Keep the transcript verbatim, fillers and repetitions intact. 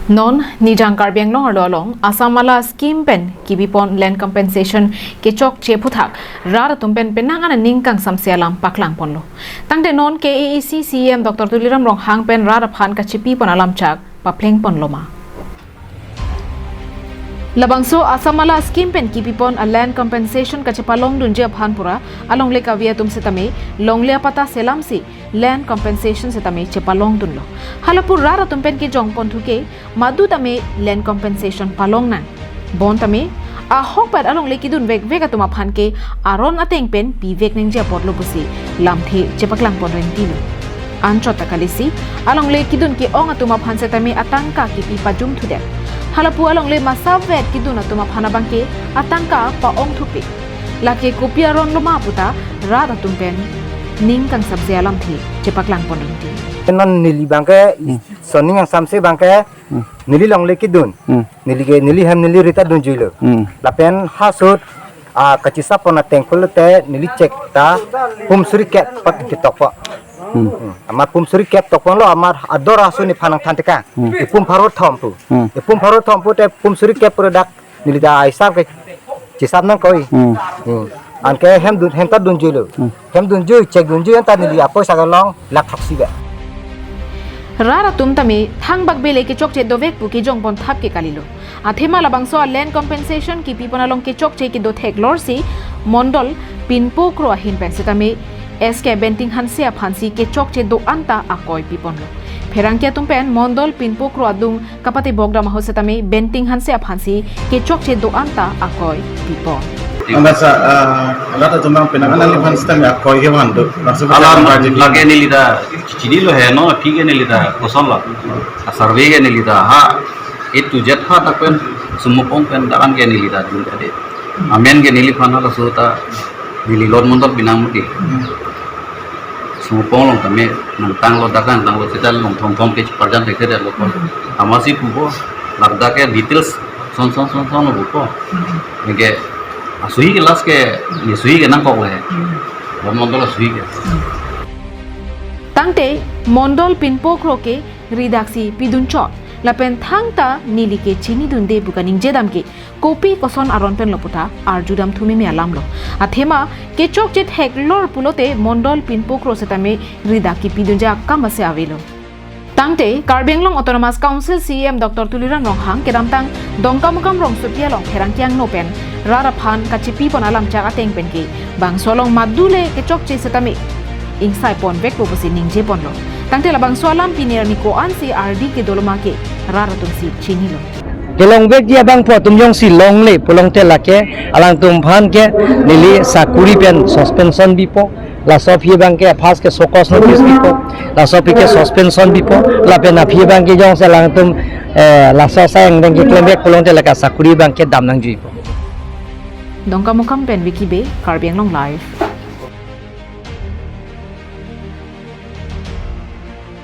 Non Nijang Karbi Anglong arlo along Assamala scheme pen kibipon land compensation kechokche aphuthak rat atum pen penang an aning kangsamse alam paklangponlo. Tangte non K A A C C E M Doctor Tuliram Ronghang pen rat aphan kachepipon alamchak paplengponloma? Labangso Assamala scheme pen kibipon a land compensation kachepalongdunji aphan pura alongle kave atum setame longle apatta selamsi land compensation setame chepalongdunlo. Halapu rat atum pen kejongponthu ke madu tame land compensation palong nang. Bon tame ahokpet alongle kidun vekvek atum aphan ke aron ateng pen pivek nangji apotlo pusi lamthe chepaklangpon rengtilo. Anchot ta kalisi alongle kidun ke-ong atum aphan setame atangka kipi pajumthudet. Halapu alongle masavet kidun atum aphan abangke atangka pa-ongthupe. Lake kopi aronloma puta rat atum pen ning kangsamse alamthe chepaklangpon rengti. Non neli abangke, Hmm. soning kangsamse abangke, Hmm. neli longle kidun. Hmm. Neli ke, neli hem neli rita dunjuilo. Hmm. Lapen ha ahut, ah, kachisapon ateng pulote neli chek ta pum suri kep pat ketokpo. Hmm. Hmm. Amat pum suri kep tokponlo, amat ador asu nephan nangthan tekang. Hmm. Ipum pharo thom pu. Hmm. Ipum pharo thom pute pum suri kep pura dak neli ta aisap ke chisap nangkoi. Hmm. Hmm. Anke hem dun, hem ta dunjuilo. Hmm. Hem dunjui, chek dunjui, anta neli apoisa kelong lakh throksi be. Rat atum tame thangbak bele kechokche dovek pu kejongpon thap ke kalilo. Athema labangso a land compensation kipipon along kechokche kedo theklorsi Mondol Pinpo Kro ahin pen setame S K Benting Hanse aphansi kechokche do-an ta akoi piponlo. Pherangke atum pen Mondol Pinpo Kro adung kapatebok dam ahut setame Benting Hanse aphansi kechokche do-an ta akoi pipon. Anda sa, ah, rat atum abang penang an aliphan setame akoi kevan do. Maksud Alam saya, lake neli ta chinilo he, no, aphi ke neli ta kosonlo. A survey ke neli ta ha A to Z ha dak pen sumupong pen dak an ke neli ta dun kade. Amen ke neliphan halaso ta neli lot mondol pinang muti. Sumupong along tame nangtanglo, dak nangtanglo, seta along thomthom ke parjan thekthedetlo ko. Amatsi pupo, ladak ke details son son son son lo pupo. Anke asuhi ke last ke, ne suhi ke nangkoklo he. Lot mondol asuhi ke. Tangte Mondol Pinpo Kro ke ridaksi pidunchot. Lapen thangta neli ke chinidunde pu kaningjedam ke kopi koson aron penlo puta arjudam thumeme alamlo. Athema kechokche theklor pulote Mondol Pinpo Kro setame ridak kipidunji akam ase avelo. Tangte Karbi Anglong Autonomous Council C E M Doctor Tuliram Ronghang kedamtang Dongkamukam rongsopi along pherangke angno pen rat aphan kachepipon alamchak ateng pen ke bangso along madu le kechokche setame ingsaipon vekpo pusi ningjeponlo. Tangte labangso alam pini arni ko-ansi ardi kedoloma ke rat atumsi chinilo. Kelongvekji abangpo atum jongsi longle pulote lake alangtum aphan ke neli sakuri pen suspension bipo. Laso aphi abangke first ke show cause notice bipo. Laso aphi ke suspension bipo. Lapen aphi abangke jongsi alangtum, eh, laso asai angdeng keklemvek pulote lake sakuri abangke dam nangjuipo. Dongkamukam pen Vicky Bey, Karbi Anglong Live.